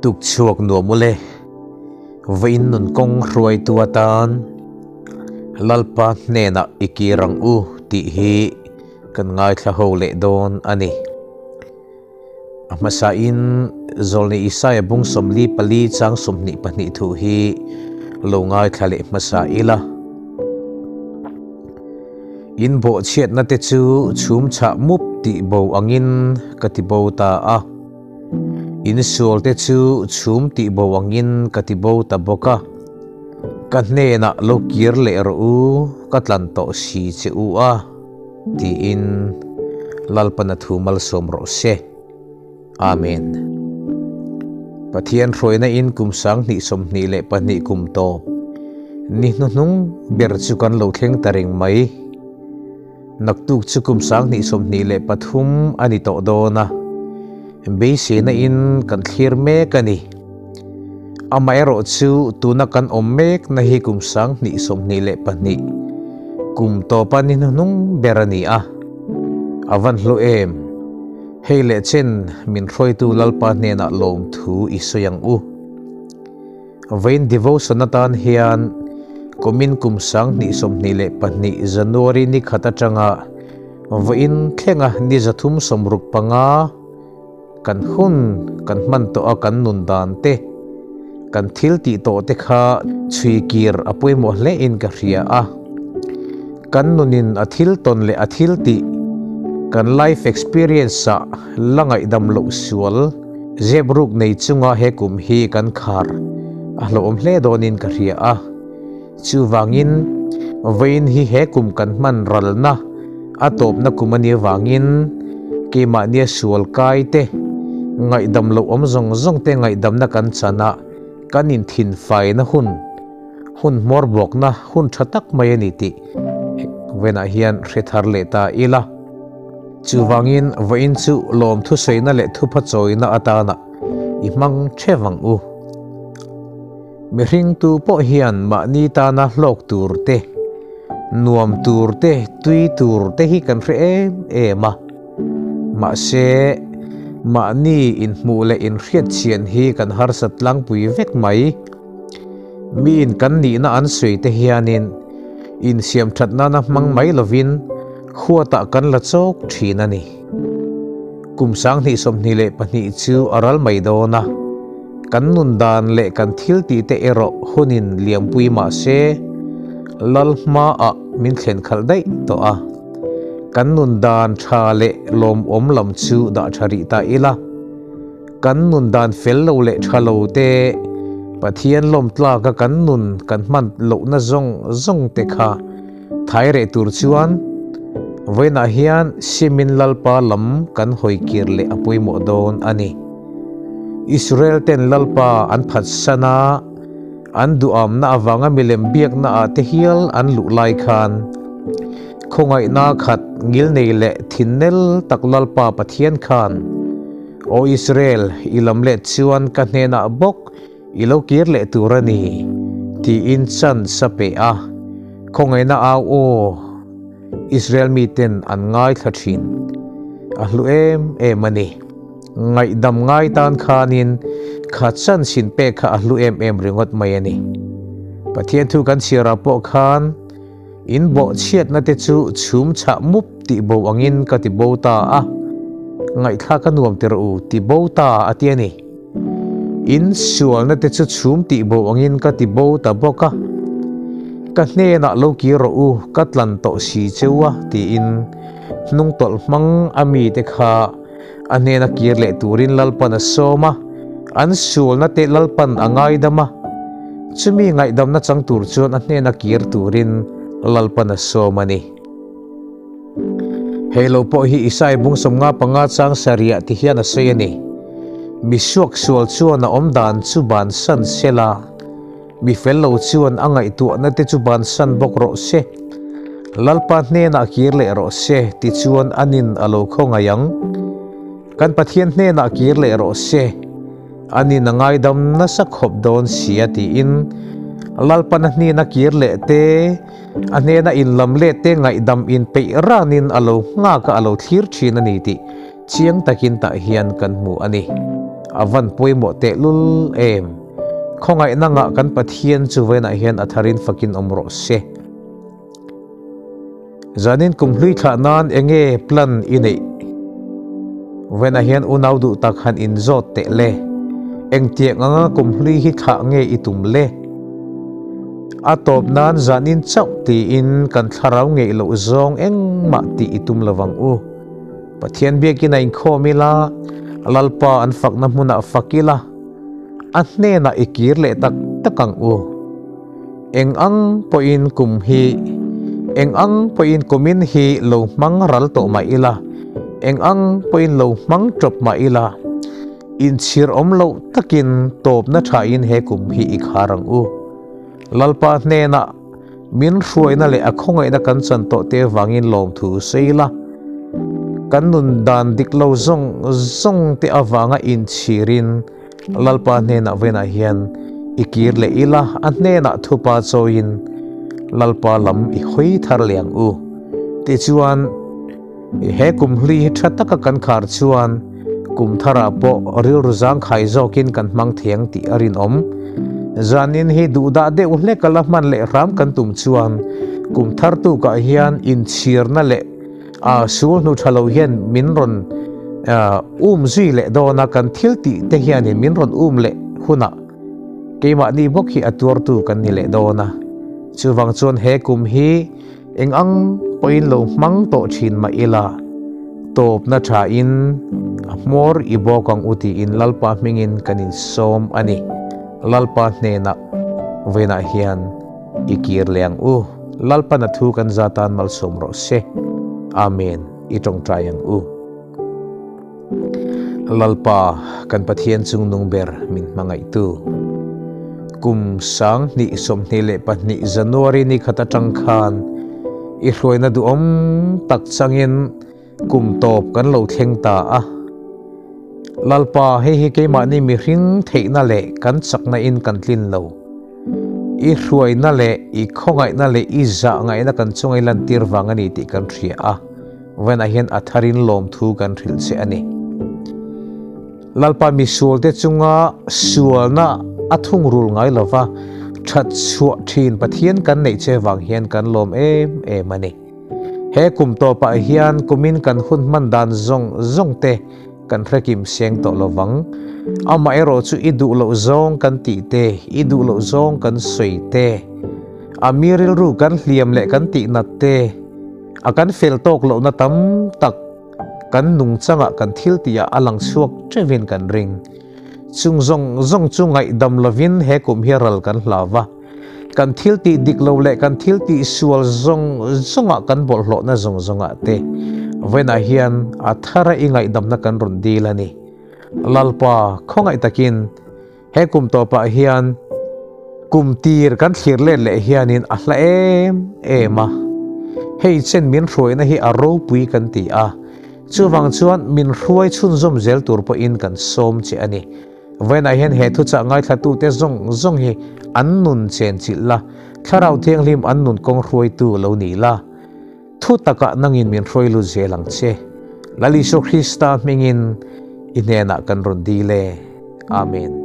Tuk chhuak nuam ule, vawiin nun kawng hruaitu atan Lalpa hnenah i kir ang u tih hi kan ngaithla ho leh dawn a ni. A hmasain Zawlni Isaia bung 44 chang 22 thu hi lo ngaithla leh hmasa ila. In bawhchhiatna te chu chhum chhah mup tih bo angin ka ti bo ta a. In sual te chu chhum tih bo angin ka ti bo ta bawk a. Ka hnenah lo kir leh rawh u, ka tlan tawh si che u a, tiin Lalpana thu malsawm rawh se. Amen. Pathian hruaina in kum 2022 kum tawp ni hnuhnung ber chu kan lo thleng ta reng mai. Naktuk chu kum 2023 a ni tawh dawn a, beiseina in kan thlir mek a ni. Amaherawh chu tuna kan awm mek na hi kum 2022 kum tawpa ni hnuhnung ber a ni a, a van hlu em? Hei leh chen min hruaitu Lalpa hnenah lawmthu i sawi ang u. Vawiin devotion atan hian kumin kum 2022 January ni khat atanga vawiin thlenga ni 365 kan hun kan hman tawh a kan nun dan te kan thil tih tawh te kha chhui kir a pawimawh hle in ka hria a. Kan nunin a thil tawn leh a thil tih kan life experience ah la ngaihdam loh sual Zep ruk nei chunga he kum hi kan khar a hlauhawm hle dawnin ka hria a. Chuvangin, vawiin hi he kum kan hman ralna a tawpna kum a nih avangin keimahnia sual kai te, ngaihdam loh awm zawng zawng te ngaihdamna kan chan a, kan inthinfaina hun, hun hmawr bawkna hun tha tak mai a ni tih venah hian hre thar leh ta ila. Chuvangin vawiin chu lawm thusawiina leh thupha chawina atana i hmang theuh ang u. Mihring tu pawh hian mahni tana hlawk tur te, nuam tur te, tui tur te hi kan hre em em a. Mahse, mahni inhmuh leh inhriatchhian hi kan harsat tlangpui vek mai. Miin kan nihna an sawi te hianin insiam that nana hmang mai lovin huatah kan la chawk thin a ni. Kum 2022 chu a ral mai dawn a, kan nun dan leh kan thil tih te erawh hunin liampui mah se lal hmaah min thlen khalh daih tawh a. Kan nun dan tha leh lawmawm lam chu dah tha rih ta ila. Kan nun dan fel lo leh tha lo te, Pathian lawm tlaka kan nun kan hman lohna zawng zawng te kha thai reh tur chuan vawiinah hian Simin Lalpa lam kan hawi kir leh a pawimawh dawn a ni. Israel ten Lalpa an phatsan a, an duhamna avanga milem biakna ah te hial an luh lai khan khawngaihna khat ngilnei leh thinnel tak Lalpa Pathian khan Aw Israel, i lam leh chuan ka hnenah bawk i lo kir leh tur a ni, tiin chance a pe a. Khawngaihna au aw, Israel miten an ngaithla thin. A hlu em em a ni. Ngaihdam ngai tan khanin kha chance in pek kha a hlu em em ringawt mai a ni. Pathian thu kan chhiarah pawh khan in bawhchhiatna te chu chhum chhah mup tih bo angin ka ti bo ta a, ngaihthlak a nuam tir u ti bo ta a ti a ni. In sualna te chu chhum tih bo angin ka ti bo ta bawk a, ka hnenah lo kir rawh u, ka tlan tawh si cheu a tiin hnungtawlh hmang a mite kha a hnena kir leh turin Lalpan a sawm a, an sualna te Lalpan a ngaidam a, chumi ngaihdamna chang tur chuan a hnena kir turin Lalpan a sawm a ni. Hei lo pawh hi Isai bung 55 chang sariah ti hian a sawi a ni. Mi suak sual chuan a awm dan chu bansan sela, mi fel lo chuan a ngaihtuahna te chu bansan bawk rawh se. Lalpa hnenah kir leh rawh se ti chuan anin a lo khawngaih ang. Kan Pathian hnenah kir leh rawh se, anin a ngaidam nasa khawp dawn sia tiin Lalpan a hnena kir leh te, A hnena inlam let te ngaihdam inpeih ranin a lo nghak a, a lo thlir thin a ni tih chiang takin tah hian kan hmu a ni. A van pawimawh tehlul em! Khawngaihna ngah kan Pathian chu vawiinah hian a tharin fakin awm rawh se. Zanin kum hlui thlah nan enge plan i neih? Vawiinah hian unau duh tak han inzawt teh le. Engtiang anga kum hlui hi thlah nge i tum le? A tawp nan zanin chauh tiin kan thlarau ngeih loh zawng engmah tih i tum lovang u. Pathian biakin a inkhawm ila, Lalpa an fakna hmunah fak ila, a hnenah i kir leh tak tak ang u. Eng ang pawhin kum hi, eng ang pawhin kumin hi lo hmang ral tawh mah ila, eng ang pawhin lo hmang tawp mah ila, inchhir awm loh takin tawpna thain he kum hi i khar ang u. Lalpa hnenah min hruaina leh a khawngaihna kan chan tawh te avangin lawmthu sawi ila, kan nun dan dik lo zawng zawng te avanga inchhirin Lalpa hnenah vawiinah hian i kir leh ila, a hnenah thupa chawiin Lalpa lam i hawi thar leh ang u. Tichuan, he kum hlui hi tha taka kan khar chuan kum tharah pawh rilru zangkhai zawkin kan hmang thiang tih a rinawm. Zanin hi duhdah deuh hlek a la hman leh hram kan tum chuan kum thar tukah hian inchhirna leh a sul hnu tha lo hian min rawn um zui leh dawn a, kan thil tih te hianin min rawn um leh hunah keimahni bawk hi a tuartu kan ni leh dawn a. Chuvang chuan he kum hi Eng ang pawhin lo hmang tawh thin mah ila, tawpna thain a hmawr i bawk ang u tiin Lalpa hmingin kan insawm a ni. Lalpa hnenah vawiinah hian i kir leh ang u. Lalpa na thu kan za tan malsawm rawh se. Amen. I tawngtai ang u. Lalpa, kan Pathian chungnung ber min hmangaihtu. Kum 2022 January ni khat atang khan i hruaina duhawm tak changin kum tawp kan lo thleng ta a. Lalpa, hei hi keimahni mihring theihna leh kan chakna in kan tlin lo. I hruaina leh i khawngaihna leh i zahngaihna kan chunga i lantir vang a ni tih kan hria a. Vawiinah hian a tharin lawmthu kan hrilh che a ni. Lalpa misualte chunga sualna a thungrul ngai lova that chhuah thin Pathian kan neih che vang hian kan lawm em em a ni. He kum tawpah hian kumin kan hun hman dan zawng zawng te kan hrekim seng tawh lovang. Amaherawhchu i duh loh zawng kan tih te, i duh loh zawng kan sawi te, a mi rilru kan hliam leh kan tihnat te, A kan fel tawk lohna tam tak kan nungchangah kan thil tihah a lang chhuak teuhin kan ring. Chung zawng zawng chu ngaihdam lovin he kum hi ral kan hlau va. Kan thil tih dik lo leh kan thil tih sual zawng zawngah kan bawlhhlawhna zawng zawngah te vawiinah hian a thara i ngaihdamna kan rawn dil a ni. Lalpa, khawngaih takin He kum tawpah hian kum tir kan thlir let leh hianin a hla em em a, hei chen min hruaina hi a ropui kan ti a, chuvang chuan min hruai chhunzawm zel tur pawhin kan sawm che a ni. Vawiinah hian he thuchah ngaithlatute zawng zawng hi an nun chenchilh la, Thlarau Thianghlim an nun kawng hruaitu lo ni la, Thu takah nangin min hruai lut zel ang che. Lal Isua Krista hmingin i hnenah kan rawn dil e. Amen.